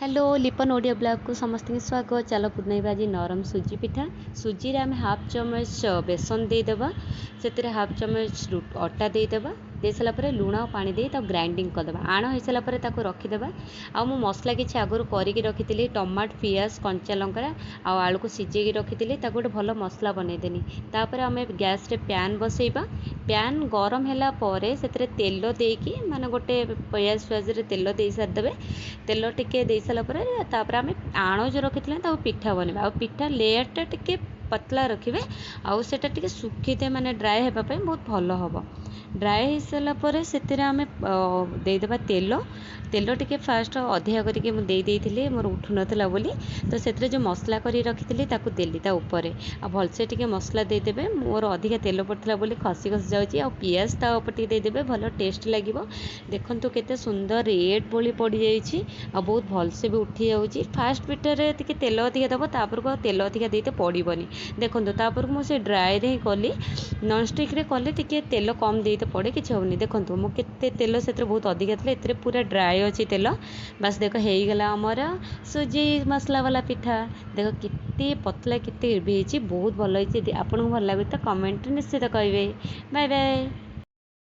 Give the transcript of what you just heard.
Hello, ଲିପନ ଓଡ଼ିଆ ବ୍ଲଗ୍କୁ ସମସ୍ତଙ୍କୁ ସ୍ୱାଗତ। ଚାଲ ବନେଇବା ଆଜି ନରମ ସୁଜି ପିଠା। ସୁଜିରେ ଆମେ ହାଫ୍ ଚାମଚ ବେସନ ଦେଇଦେବା, ସେଥିରେ ହାଫ୍ ଚାମଚ ଅଟା ଦେଇଦେବା। ଦେଇସାରିଲା ପରେ ଲୁଣ ଆଉ ପାଣି ଦେଇ ତାକୁ ଗ୍ରାଇଣ୍ଡିଙ୍ଗ କରିଦେବା। ଆଣ ହେଇସାରିଲା ପରେ ତାକୁ ରଖିଦେବା। ଆଉ ମୁଁ ମସଲା କିଛି ଆଗରୁ କରିକି ରଖିଥିଲି। ଟମାଟୋ, ପିଆଜ, କଞ୍ଚା ଲଙ୍କା ଆଉ ଆଳୁକୁ ସିଝେଇକି ରଖିଥିଲି। ତାକୁ ଗୋଟେ ଭଲ ମସଲା ବନେଇଦେଲି। ତାପରେ ଆମେ ଗ୍ୟାସ୍ରେ ପ୍ୟାନ୍ ବସେଇବା। ପ୍ୟାନ୍ ଗରମ ହେଲା ପରେ ସେଥିରେ ତେଲ ଦେଇକି, ମାନେ ଗୋଟେ ପିଆଜ ଫିଆଜରେ ତେଲ ଦେଇ ସାରିଦେବେ। ତେଲ ଟିକେ ଦେଇସାରିଲା ପରେ ତାପରେ ଆମେ ଆଣ ଯେଉଁ ରଖିଥିଲେ ତାକୁ ପିଠା ବନେଇବା। ଆଉ ପିଠା ଲେୟାରଟା ଟିକେ ପତଲା ରଖିବେ, ଆଉ ସେଇଟା ଟିକେ ଶୁଖିତେ, ମାନେ ଡ୍ରାଏ ହେବା ପାଇଁ ବହୁତ ଭଲ ହେବ। ଡ୍ରାଏ ହେଇସାରିଲା ପରେ ସେଥିରେ ଆମେ ଦେଇଦେବା ତେଲ। ତେଲ ଟିକେ ଫାଷ୍ଟ ଅଧିକା କରିକି ମୁଁ ଦେଇ ଦେଇଥିଲି, ମୋର ଉଠୁନଥିଲା ବୋଲି। ତ ସେଥିରେ ଯେଉଁ ମସଲା କରି ରଖିଥିଲି ତାକୁ ଦେଲି ତା ଉପରେ, ଆଉ ଭଲସେ ଟିକେ ମସଲା ଦେଇଦେବେ। ମୋର ଅଧିକା ତେଲ ପଡ଼ିଥିଲା ବୋଲି ଖସି ଖସି ଯାଉଛି। ଆଉ ପିଆଜ ତା ଉପରେ ଟିକେ ଦେଇଦେବେ, ଭଲ ଟେଷ୍ଟ ଲାଗିବ। ଦେଖନ୍ତୁ କେତେ ସୁନ୍ଦର ରେଡ଼୍ ଭଳି ପଡ଼ିଯାଇଛି, ଆଉ ବହୁତ ଭଲସେ ବି ଉଠିଯାଉଛି। ଫାଷ୍ଟ ପିଠାରେ ଟିକେ ତେଲ ଅଧିକା ଦେବ, ତାପରକୁ ଆଉ ତେଲ ଅଧିକା ଦେଇତେ ପଡ଼ିବନି। ଦେଖନ୍ତୁ, ତାପରକୁ ମୁଁ ସେ ଡ୍ରାଏରେ ହିଁ କଲି। ନନଷ୍ଟିକ୍ରେ କଲେ ଟିକେ ତେଲ କମ୍ ଦେଇତେ ପଡ଼େ, କିଛି ହେବନି। ଦେଖନ୍ତୁ ମୁଁ କେତେ ତେଲ ସେଥିରେ ବହୁତ ଅଧିକା ଥିଲା, ଏଥିରେ ପୁରା ଡ୍ରାଏ ଅଛି ତେଲ। ବାସ୍, ଦେଖ ହେଇଗଲା ଆମର ସୁଜି ମସଲା ବାଲା ପିଠା। ଦେଖ କେତେ ପତଲା, କେତେ ବି ହେଇଛି, ବହୁତ ଭଲ ହେଇଛି। ଯଦି ଆପଣଙ୍କୁ ଭଲ ଲାଗୁଛି ତ କମେଣ୍ଟରେ ନିଶ୍ଚିତ କହିବେ। Bye bye.